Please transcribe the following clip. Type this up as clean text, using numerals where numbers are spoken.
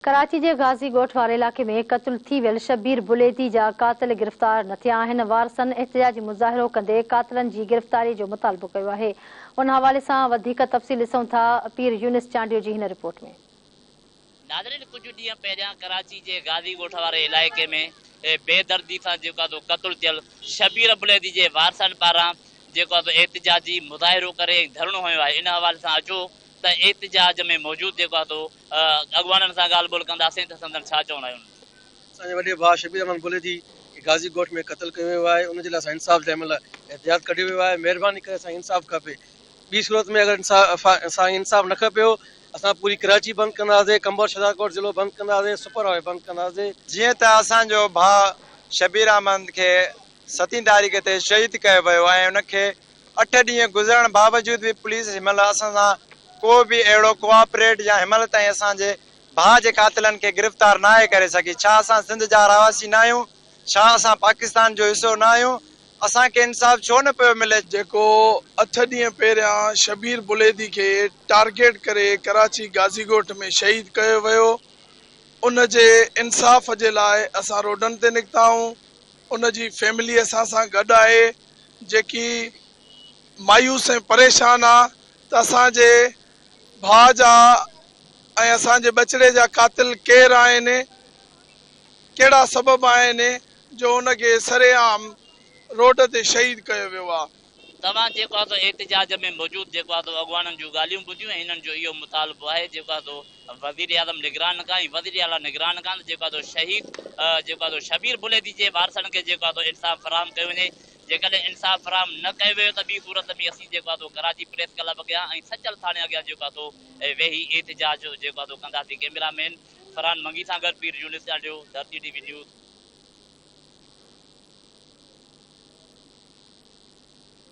ڪراچي جي غازي ڳوٺ واري علائقي ۾ قتل ٿي ويل شبير بليدي جا قاتل گرفتار نه ٿيا آهن، وارثن احتجاجي مظاهرو ڪندي قاتلن جي گرفتاري جو مطالبو ڪيو آهي. ان حوالي سان وڌيڪ تفصيل ڏسون ٿا پير يونس چانڊيو جي هن رپورٽ ۾. ناظرين ڪجهه ڏينهن پهريان ڪراچي جي غازي ڳوٺ واري علائقي ۾ بي دردي سان جيڪو آهي سو قتل ٿيل شبير بليدي جي وارثن پاران جيڪو آهي سو احتجاجي مظاهرو ڪري ۽ ڌرڻو هنيو آهي ان حوالي سان اچو ته احتجاج ۾ موجود جيڪو آهي سو اڳواڻن سان ڳالهه ٻولهه ڪنداسين ته سندن ڇا چوڻ آهي انهن تي. اسان جي وڏي ڀاء شبير احمد بليدي کي غازي ڳوٺ ۾ قتل ڪيو ويو آهي ان جي لاء اسان انصاف لاء هن مهل احتجاج ڪڍيو ويو آهي مهرباني ڪري اسان کي انصاف کپي ٻي صورت ۾ اگر اسان کي انصاف نه کپيو اسان پوري ڪراچي بند ڪنداسين قمبر شهدادڪوٽ ضلعو بند ڪنداسين سپر هاء وي بند ڪنداسين. جيئن ته اسان جو ڀاء شبير احمد کي ستين تاريخ تي شهيد ڪيو ويو ۽ ان کي اٺ ڏينهن گذرڻ باوجود به پوليس هن مهل اسان سان ڪو به اهڙو ڪوآپريٽ يا هن مهل تائين اسان جي ڀاء جي قاتلن کي گرفتار ناهي ڪري سگهي ڇا اسان سنڌ جا رهواسي ناهيون ڇا اسان پاڪستان جو حصو ناهيون اسان کي انصاف ڇو نه پيو ملي. جيڪو اٺ ڏينهن پهريان شبير بليدي کي ٽارگيٽ ڪري ڪراچي غازي ڳوٺ ۾ شهيد ڪيو ويو ان جي انصاف جي لاء اسان روڊن تي نڪتا آهيون ان جي فيملي اسان سان گڏ آهي جيڪي مايوس ۽ پريشان آ ته اسان جي ڀاء جا ۽ اسان جي ٻچڙي جا قاتل ڪير آهن ڪهڙا سبب آهن جو ان کي سرعام روڊ تي شهيد ڪيو ويو آ. توهان جيڪو آ سو احتجاج ۾ موجود جيڪو آ سو اڳواڻن جون ڳالهيون ٻڌيون ۽ هنن جو اهو مطالبو آهي جيڪو آ سو وزيراعظم نگران کان ۽ وزيراعليٰ نگران کان ته جيڪو آ سو شهيد جيڪو آ سو شبير بليدي جي وارثن کي جيڪو آ سو انصاف فراهم ڪيو وڃي جيڪڏهن انصاف فراهم نه ڪيو ويو ته ٻي صورت ۾ اسين جيڪو آ سو ڪراچي پريس ڪلب اڳيان ۽ سچل ٿاڻي اڳيان جيڪو آ سو ويهي احتجاج جيڪو آ سو ڪنداسين ڪئميرا مين فرحان منگي سان گڏ Pir Younis Chandio Dharti T V news.